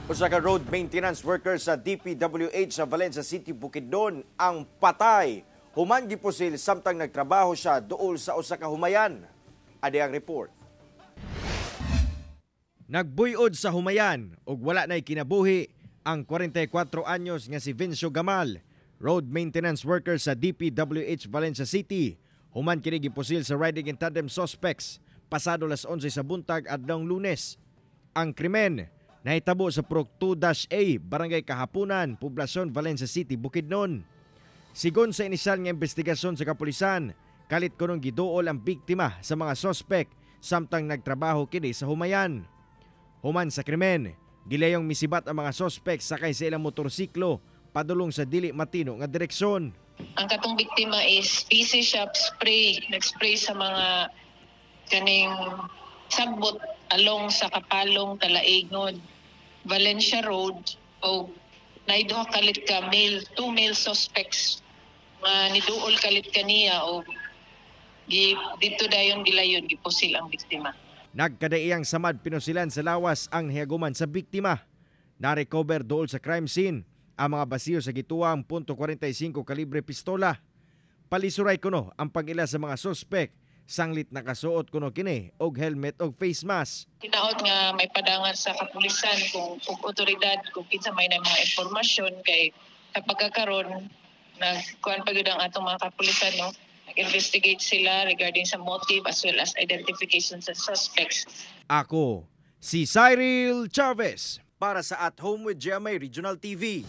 Usa ka road maintenance worker sa DPWH sa Valencia City, Bukidnon ang patay human gipusil samtang nagtrabaho siya duol sa usa ka humayan. Adi ang report. Nagbuyod sa humayan ug wala na'y kinabuhi ang 44 anyos nga si Vincio Gamal, road maintenance worker sa DPWH Valencia City. Human kini gipusil sa riding in tandem suspects pasado las 11 sa buntag adlawng Lunes. Ang krimen nahitabo sa Purok 2-A, Barangay Kahapunan, Poblasyon Valencia City, Bukidnon. Sigon sa inisyal nga investigasyon sa kapulisan, kalit kunong giduol ang biktima sa mga sospek samtang nagtrabaho kini sa humayan. Human sa krimen, gilayong misibat ang mga sospek sakay sa ilang motorsiklo padulong sa dili matino nga direksyon. Ang katong biktima is busy siya spray, nag-spray sa mga kaning sagbot along sa Kapalong Talaignon, Valencia Road, o naay duha kalit ka male, two male suspects nga niduol kalit kaniya o gi dito dayon gilayon gipusil ang biktima. Nagkadaiyang samad pinusilan sa lawas ang hiaguman sa biktima. Na-recover dool sa crime scene ang mga basiyo sa gituwang .45 kalibre pistola. Palisuray kuno ang pag-ila sa mga suspek sanglit nakasuot kuno kini og helmet og face mask. Hinaot nga may padangan sa kapulisan kung ug otoridad kung kinsa may na mga impormasyon, kay kapag karon nagkuan pa gyud ang atong mga kapulisan, no, nag-investigate sila regarding sa motive as well as identification sa suspects. Ako si Cyril Chavez para sa At Home with GMA Regional TV.